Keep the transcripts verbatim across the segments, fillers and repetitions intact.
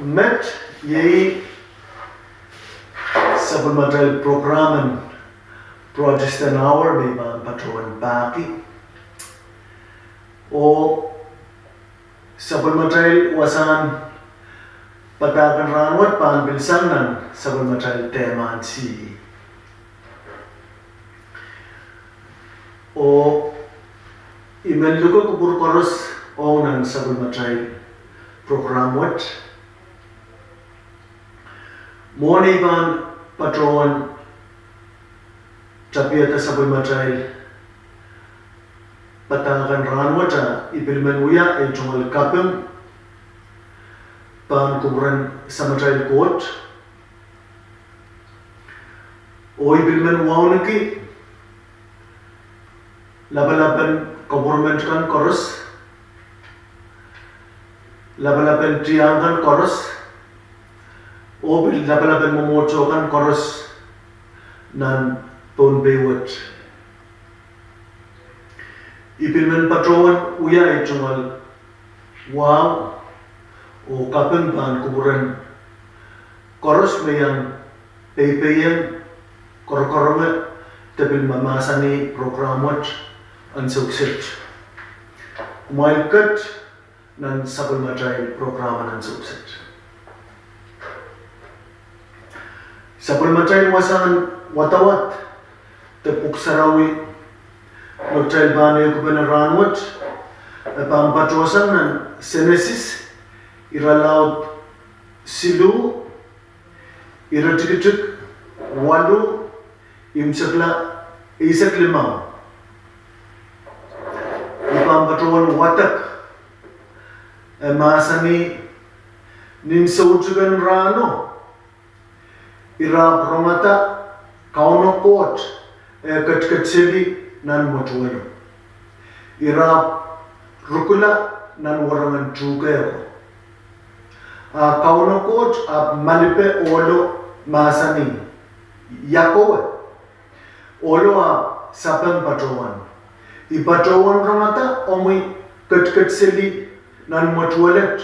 Met iei sapwellimatail prokram en Protestant Hour me I pahn patohwan pahki. Oh sapwellimatail wasahn padahk en rahnwet pahn pil sang nan sapwellimatail dehmahn sihsih. Oh I men luke kupwur koaros ong nan sapwellimatail prokram wet. Mwohn ei pahn patohwan tapiada sapwellimatail padahk en rahnwet, I pil men wia ei tungoal kaping pahn kupwuren Samatail Koht. Oh I pil men wauneki lapalapen koperment kan koaros, lapalapen tiahk kan koaros, oh pil lapalapen mwomwohdiso kan koaros nan Pohnpei wet. I pil men patohwan wia ei tungoal wahu oh kaping pahn kupwuren koaros me iang peipeiong, korokoronge, de pil mahmahsanih prokram wet ansou kiset. Kumwail ket nan sapwellimatail prokram en ansou kiset. Sapwellimatail wasahn wadawad de Pwuhk Sarawi me kitail pahn ehukipene rahnwet, e pahn patohsang nan Senesis irelaud siluh, iretikitik waluh, imwisekla eisek limau. I pahn patohwan wadek, e mahsanih: Nin soutiken rahno, ira ahpw rongada Kauno Koht eh ketiket seli nan mwetuwelo. Ira ahpw rukula nan werengen tuhke ko. A Kauno Koht ahpw malipe ohlo, mahsanih: Ia kowe? Ohlo ahpw sapeng patohwan: I patohwan rongada omwi ketiket seli nan mwetuwelet.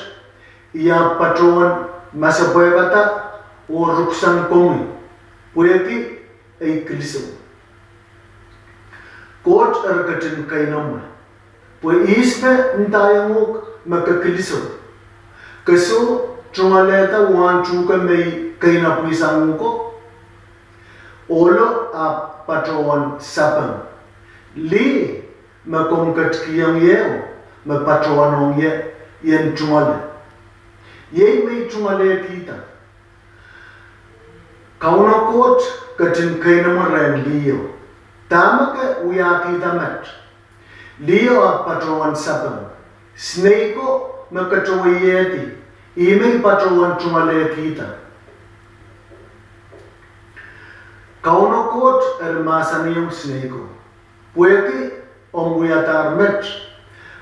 I ahpw patohwan masepwehkada oh ruksang komwi, pwehki ei kilisou. Koht eri ketin keinemwe, pwe ihs me ndaiong uhk me ke kilisou? Ke soh tungoalehda wahn tuhke me I keinapwihsang uhk ko? Ohlo ahpw patohwan sapeng: Lih me komw ketikihong ie me patohwanohng ie, I en tungoale. Iei me I tungoalehkihda. Kauno Koht ketin keinemwe rehn liho: Dahme ke wiahkihda met? Liho ahpw patohwan sapeng: Sinei ko me keteweiehdi, ih me I patohwan tungoalehkihda. Kauno Koht eri mahsanihong sinei ko: Pwehki omw wiadahr met,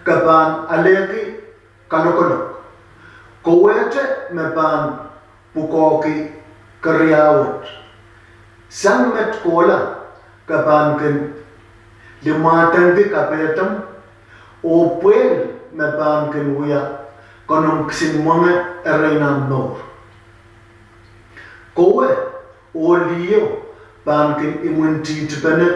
ke pahn alehki kalokolok, kowehte me pahn pwukoahki keriau wet. Sang met kohla, ke pahn kin limwahdanki kapehdom, oh pwehl me pahn kin wia konomw kisin mwenge erein ahmw mour. Kowe oh liho pahn kin imwintihtipene,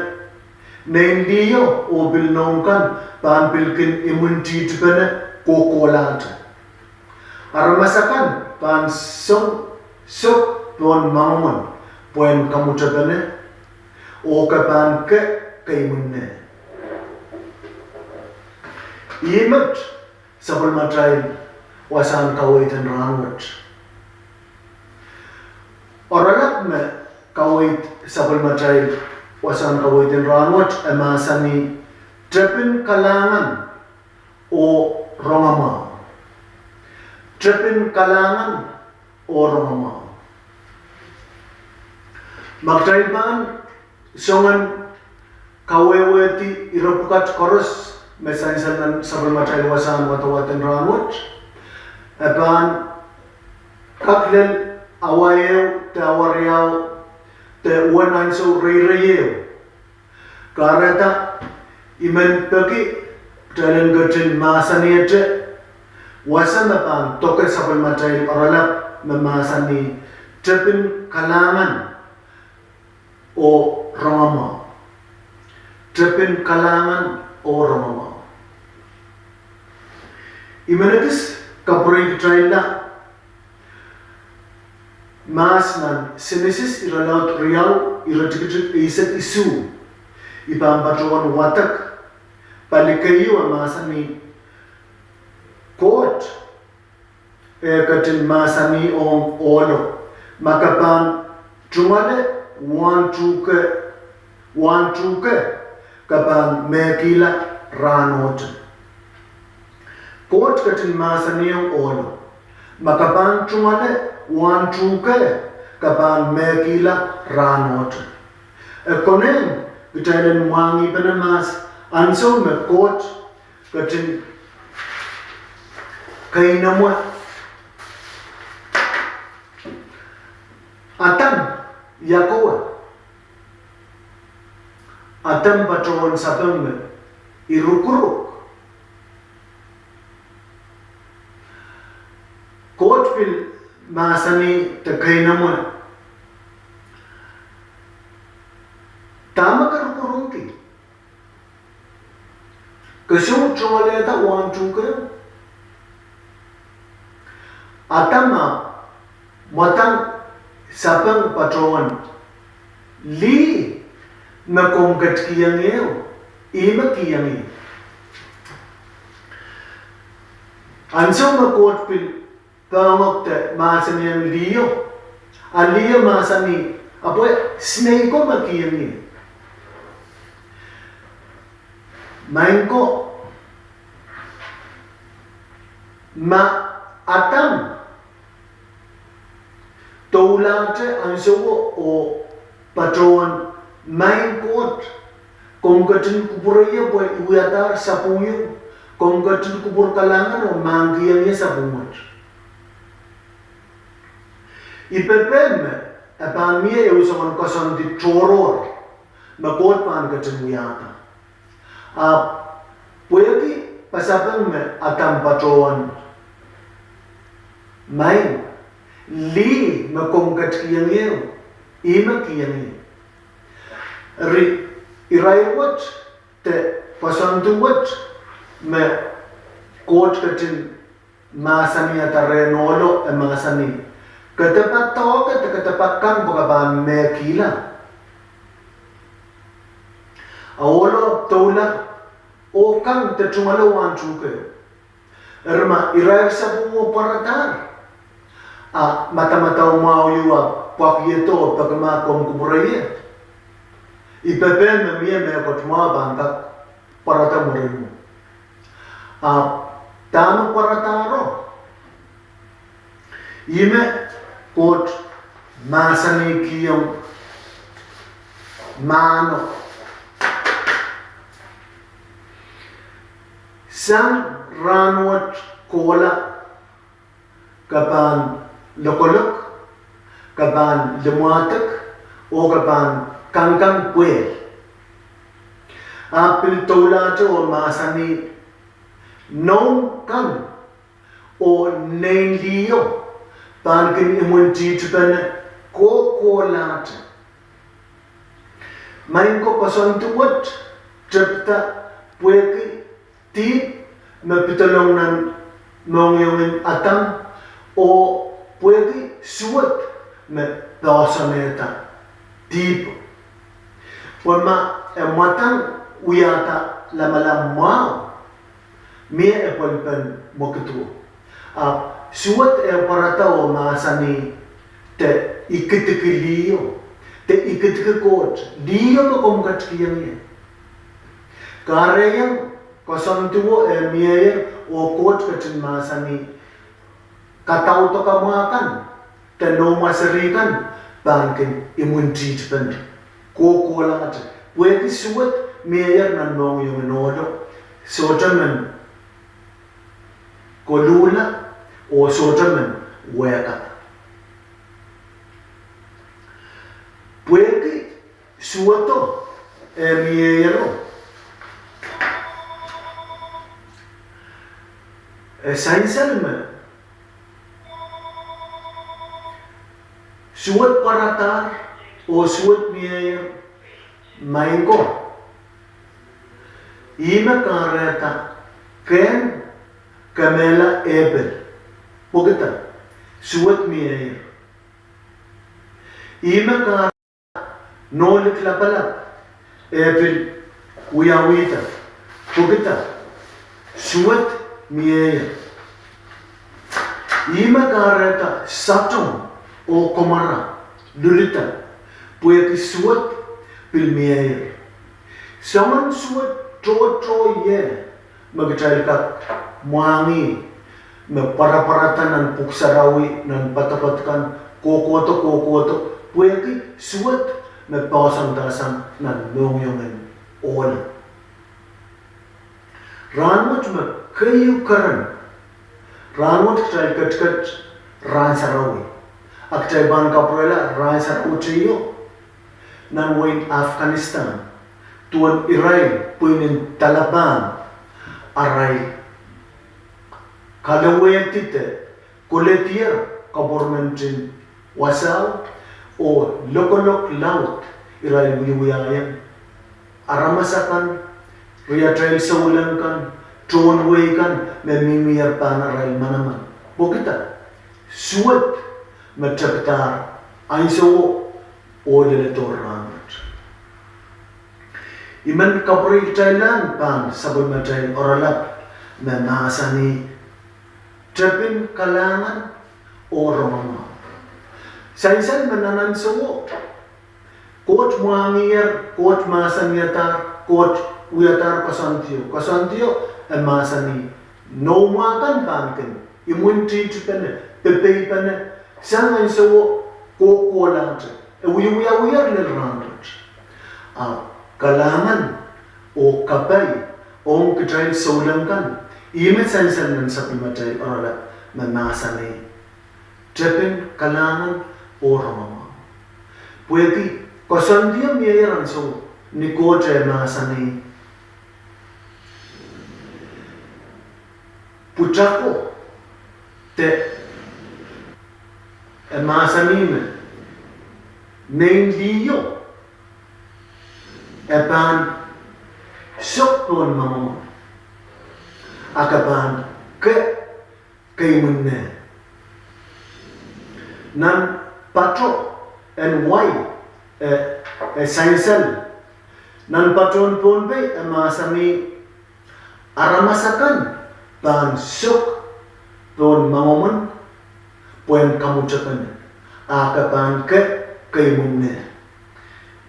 nein liho oh pil noumw kan pahn pil kin imwintihtipene kohkohlahte. Aramas akan pahn song song pohn mwangomwen pwehn kamwutepene, oh ke pahn ke keimwinne. Ih met sapwellimatail wasahn kaweid en rahnwet. Oaralap me kaweid sapwellimatail wasahn kaweid en rahnwet e mahsanih: Tepin kalahngan oh rongamwahu. Tepin kalahngan oh rongamwahu. Ma kitail pahn songen kawehwehdi ire pwukat koaros me sansal nan sapwellimatail wasahn wadawad en rahnwet, e pahn kak lel awa ehu de awa riau de uwen ansou reirei ehu. Kahrehda I men peki kitail en ketin mahsanihte wasa me pahn doke sapwellimatail oaralap me mahsanih tepin kalahngan oh rongamwahu. Tepin kalahngan oh rongamwahu. I men ekis kapwurei kitailla mahs nan Senesis irelaud riau, iretikitik eisek isuh. I pahn patohwan wadek. Pali keieu e mahsanih, Koht e ketin mahsanih ong ohlo, ma ke pahn tungoale wahn tuhke, wahn tuhke, ke pahn mehkihla rahnohte. Koht ketin mahsanihong ohlo, ma ke pahn tungoale wahn tuhke, ke pahn mehkihla rahnohte. E konehng kitail en mwahngih pene mahs ansou me Koht ketin keinemwe Adam, ia kowe? Adam patohwan sapeng me I rukuruk. Koht pil mahsanih de keinemwe, dahme ke rukurungki? Ke soh tungoalehda wahn tuhke? Adam ahpw mwadang sapeng patohwan, Lih me komw ketikihong ie, ih me kihong ie. Ansou me Koht pil poahngoak de mahsanihong liho, a liho mahsanih, Ahpw e snei ko me kihong ie. Maing ko, ma Adam doulahte ansouo oh patohwan, Maing Koht, komw ketin kupwure ie pwe I wiadahr sapwung ieu, komw ketin kupwur kalahngan oh mahkihong ie sapwung wet. I pepehm me e pahn mie ehu soangen koasoandi tohrohr me Koht pahn ketin wiahda. Ahpw pwehki pasapeng me Adam patohwan, Maing, lih me komw ketikihong ie, ih me kihong ie. Eri, irair wet de koasoandi wet me Koht ketin mahsanihada rehn ohlo, e mahsanih, Ke dehr padahk de ke dehr pahn kang pwe ke pahn mehkihla. A ohlo doula oh kang de tungoale wahn tuhke. Eri ma irair sapwung o pwaradahr, a madamadau mwahu ieu ahpw pwakiedo oh peki ma komw kupwure ie, I pepehm me mie mehkot mwahu pahn kak pwarada mwurin mwo. Ahpw dahme pwaradahro? Ihme Koht mahsanihkihong mahno: Sang rahnwet kohla, ke pahn lokolok, ke pahn limwahdik, oh ke pahn kangkang pwehl. Ahpw pil doulahte oh mahsanih, Noumw kan oh nein liho pahn kin imwintihtipene kohkohlahte. Maing ko, koasoandi wet tepida pwehki dihp me pedolong nan mohngiong en Adam, oh pwehki suwed me poahsoanehda dihpo. Pwe ma e mwadang wiahda lamalam mwahu, mie e pwelpen mwekido. Ahpw suwed e pwarada oh mahsanih, De I kidki liho, de I kidki Koht, liho me komw ketikihong ie. Kahrehiong koasoandiwo e mieier oh Koht ketin mahsanih, Kadaudokamwa kan de noumw seri kan pahn kin imwintihtipene kohkohlahte. Pwehki suwed mieier nan mohngiong en ohlo, sohte men koluhla oh sohte men wehkada. Pwehki suwedo e mieiero, e sansal me Suwed pwaradahr oh suwed mieier, maing ko. Ihme kahrehda Kein kemehla Epil, pwehki suwed mieier. Ihme kahrehda Nohlik Lapalap eh pil wiawihda, pwehki suwed mieier. Ihme kahrehda Sodom oh Gomorrah lulda, pwehki suwed pil mieier. Soangen suwed tohto ie me kitail kak mwahngih me pwarapwarada nan Pwuhk Sarawi, nan poadoapoad kan, kohkohdo, kohkohdo, pwehki suwed me poahsoandahsang nan mohngiong en ohla. Rahnwet me keieu keren, rahnwet kitail ketiket Rahn Sarawi, a kitail pahn kapwurehla Rahn Sarawi teio nan wehin Afghanistan, duwen irail pwihn en Taliban, arail kalowehdi de koledier kopermentin wasao oh lokolok laud irail wiewiahiong aramas akan, riatail souleng kan, tohn wehi kan me mihmier pahn arail manaman, pwehki suwed me tepidahr ansouo oh leledo rahnwet. I men kapwurehkitailla pahn sapwellimatail oaralap me mahsanih, tepin kalahngan oh rongamwahu. Sansal me nan ansouo Koht mwahngihier, Koht mahsanihadahr, Koht wiadahr koasoandio. Koasoandio e mahsanih, noumw akan pahn kin imwintihtipene, pepeipene, sang ansouo kohkohlahte, e wiewiawiher lel rahnwet. Ahpw kalahngan oh kapai ong kitail souleng kan, ihme sansal nan sapwellimatail oaralap me mahsanih, tepin kalahngan oh rongamwahu. Pwehki koasoandio mieier ansouo, ni Koht e mahsanih, pwutako de e mahsanih me nein liho e pahn sok pohn mwomwohmw, a ke pahn ke- keimwinne. Nan pato en wai, e, e sansal nan paton Pohnpei e mahsanih, aramas akan pahn sok pohn mwomwohmw pwehn kamwutepene, a ke pahn ke- keimwinne.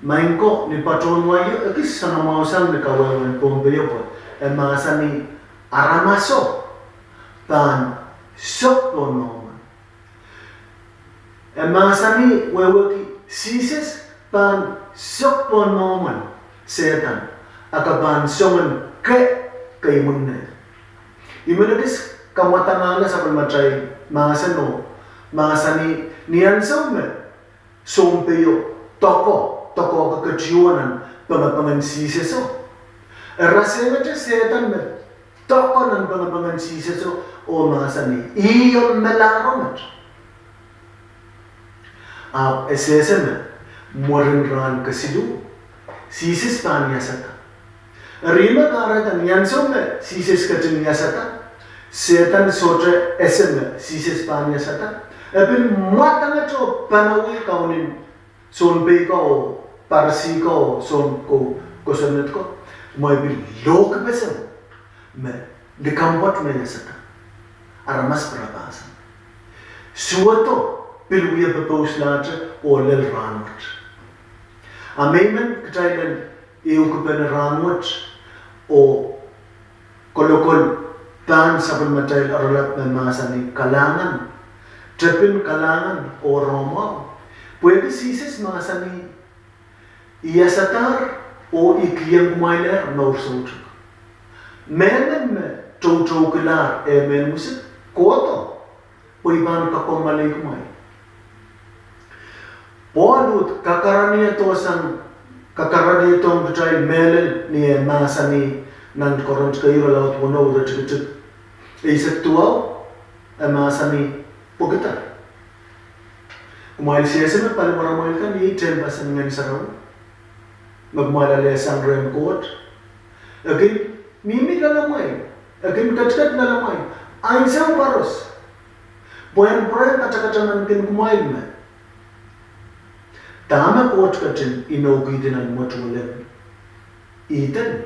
Maing ko, ni paton waio ekis soanamwahu sang ni kawehwehn Pohnpeio pwe e mahsanih aramaso pahn sok pohn mwomwohmw. E mahsanih wehwehki Sises pahn sok pohn mwomwohmw, Sehdan, a ke pahn songen ke- keimwinne. I men ekis kamwadangala sapwellimatail mahsen oh mahsanih ni ansou me sounpeio doko, doko keketiwo nan pengepengen Siseso, e rasehngete Sehdan me doko nan pengepengen Siseso oh mahsanih, ih omw melahr met. Ahpw e sehse me mwurin rahn kesiluh Sises pahn iasada. Eri me kahrehda ni ansou me Sises ketin iasada, Sehdan sohte ese me Sises pahn iasada. E pil mwadangete oh panawih kaunen sounpei ko oh Parisi ko oh soun ko- kosonned ko, me e pil lohkipeseng me likamw pwoat me iasada, aramas pirapahsang. Suwedo pil wie popouslahte oh lel rahnwet. A me I men kitail en ehukipene rahnwet oh kolokol pahn sapwellimatail oaralap me mahsanih kalahngan, tepin kalahngan oh rongamwahu. Pwehki Sises mahsanih, I iasadahr oh I kihong kumwailehr mour soutuk. Mehmen me toutoukilahr eh mehn mwisik, kohdo, pwe I pahn kakommoalei kumwail. Pohl uhd kakaraniehdohsang, kakaraniehdohng kitail mehlel ni eh mahsanih nan Korint keieu irelaud weneu iretikitik eisek duwau, e mahsanih pwehki Kumwail sehse me paliwaramwail kan iei tehnpasen Ngehn Sarawi, me kumwail ale sang rehn Koht. E kin mihmi loalamwail, e kin ketiket loalamwail, ansou koaros, pwehn pwurehng katakataman kin kumwail me dahme Koht ketin inoukihdi nan mwetuwelen Ihden,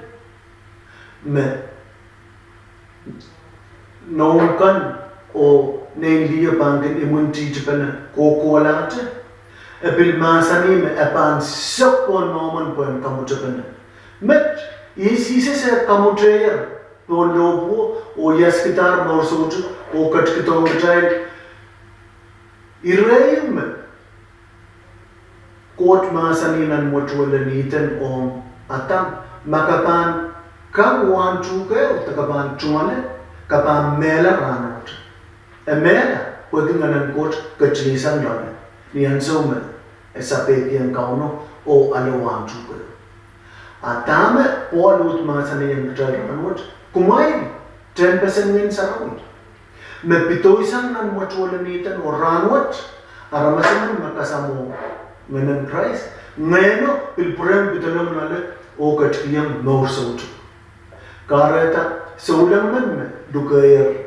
me noumw kan oh nein lih pahn kin imwintihtipene kohkohlahte, e pil mahsanih me e pahn sok pohn noumw en pwehn kamwutepene. Met, iei Sises eh kamwutehier pohn lohpwuo oh iaskidahr mour soutuk oh ketikihdohng kitail. Ire ieu me Koht mahsanih nan mwetuwelen Ihden ong Adam, ma ke pahn kak wahn tuhke oh de ke pahn tungoale, ke pahn mehla rahnwet. E mehla pwehki Ngehnen Koht ketihsang loale ni ansou me e sapeikiong Kauno oh ale wahn tuhke. A dahme Pohl uhd mahsanihong kitail rahnwet, kumwail tehnpasen Ngehn Sarawi me pidoisang nan mwetuwelen Ihden oh rahnwet, aramas emen me kasamwo Ngehnen Krais, Ngehno pil pwurehng pedolong loale oh ketikihong mour soutuk. Kahrehda souleng men me lukehier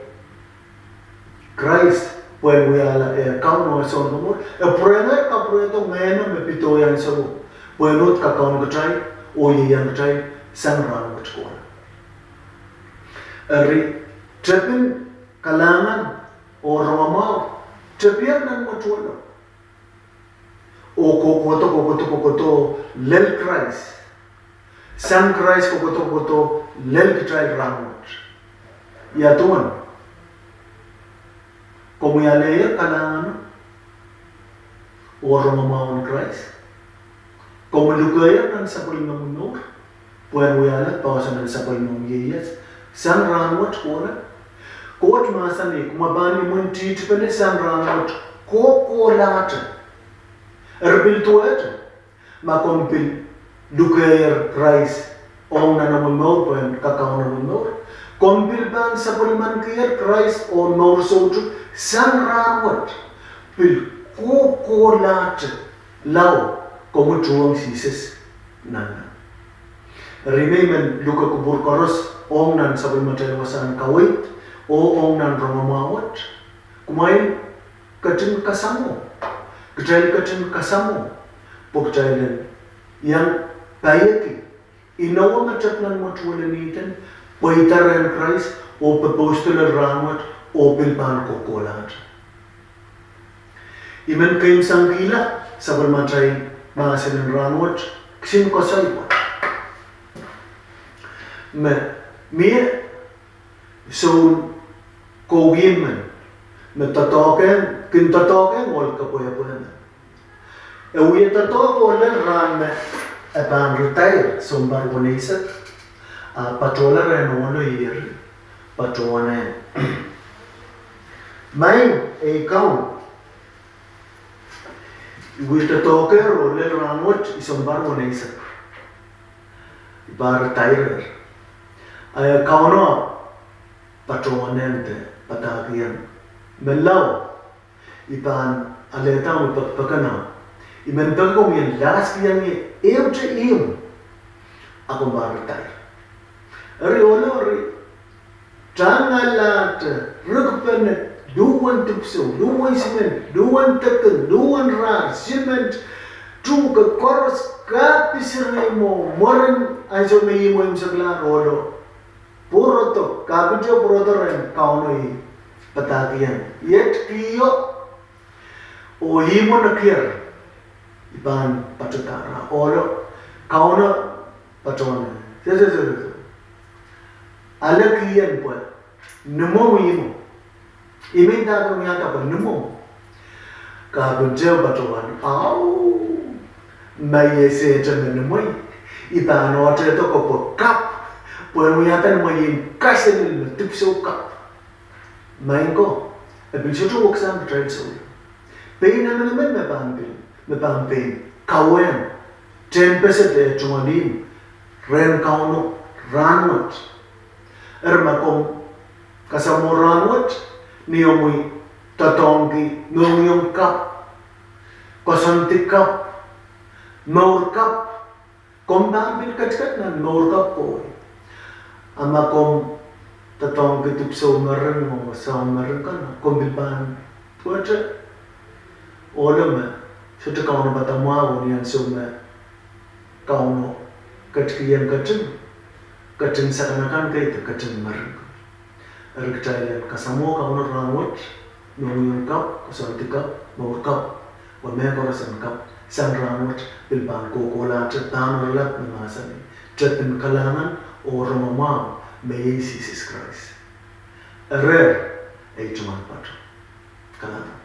Krais pwehn wiahla eh Kaun oh Sounkomour, e pwurehng kapwurehdo Ngehno me pidoiong ansouo pwehn uhd kakaun kitail oh ieiang kitail sang rahnwet kohla. Eri, tepin kalahngan oh rongamwahu tepier nan mwetuwelo oh kohkohdo, kohkohdo, kohkohdo lel Krais. Sang Krais kohkohdo, kohkohdo lel kitail rahnwet. Ia duwen? Komw wiahla kalahngan oh rongamwahu en Krais? Komw lukehier nan sapwellimomw mour pwehn wiahla poahsoan en sapwellimomw ieias sang rahnwet kohla? Koht mahsanih, kumwa pahn imwintihtipene sang rahnwet kohkohlahte. Eri pil duwehte ma komw pil lukehier Krais ong nan omw mour pwehn kakaun omw mour, komw pil pahn sapwellimankier Krais oh mour soutuk sang rahnwet, pil kohkohlahte lao komw tuhwong Sises nan nang. Eri me I men luke kupwur koaros ong nan sapwellimatail wasahn kaweid oh ong nan rongamwahu wet, kumwail ketin kasamwo, kitail ketin kasamwo pwe kitail en iang paieki inowo me tep nan mwetuwelen Ihden, pweida rehn Krais oh popousdo lel rahnwet oh pil pahn kohkohlahte. I men keimwsangkihla sapwellimatail mahsen en rahnwet kisin koasoi wet me mie soun koukin men me doadoahk, kin doadoahk ohl kepwehpwe men. E wie doadoahk ohl lel rahn me e pahn retire, sounpar weneisek, a patohla rehn ohlo ih eri patohwan, Maing ei Kaun, I wie doadoahk ohl lel rahnwet, I sounpar weneisek, I pahn retire. A e Kauno patohwanehng de padahkihong, Menlau, I pahn alehda omwi pekipekeno. I men peki komwi en lahskihong ie ehute ihmw, a komw pahn retire. Eri ohlo eri tangalahte, rikipene, luhwen dipwisou, luhwen siment, luhwen dekin, luhwen rar, siment, tuhke koaros, kahpwal seri mwo, mwurin ansou me ihmw eimwseklahr, ohlo pwurodo, kapitio pwurodo rehn Kauno, ih padahkihong, Iet kihdo, oh ihmwo nekier, I pahn patohda. Ohlo, Kauno patohwan, Sese, sese, ale kihien pwe nimomw ihmwo. I men dahkihong ie dahme pwe nimomw? Kapitio patohwan, Au, ma I esehte me nimwei, I pahn ohtehdo ko pwe kapw, pwehn wiahda nimwein kaselel me dipwisou kapw. Maing ko, e pil sohte weksang kitail souleng. Pein emenemen me pahn pein, me pahn pein kawehn tehnpesed eh tungoal ihmw rehn Kauno rahnwet. Eri ma komw kasamwo rahnwet ni omwi doadoahngki mohngiong kapw, koasoandi kapw, mour kapw. Komw pahn pil ketiket nan mour kapw ko. A ma komw doadoahngki dipwisou mering oh soahng mering kan, komw pil pahn duwehte ohlo me sohte kaunopada mwahu ni ansou me Kauno ketikihong keting, keting sakanakan kei de keting mering. Eri kitail en kasamwo Kauno rahnwet, mohngiong kapw, koasoandi kapw, mour kapw, oh mehkoaros en kapw sang rahnwet pil pahn kohkohlahte pahn oaralap me mahsanih, tepin kalahngan oh rongamwahu me iei Sises Krais. Erehr ei tungoal patoh. Kalahngan.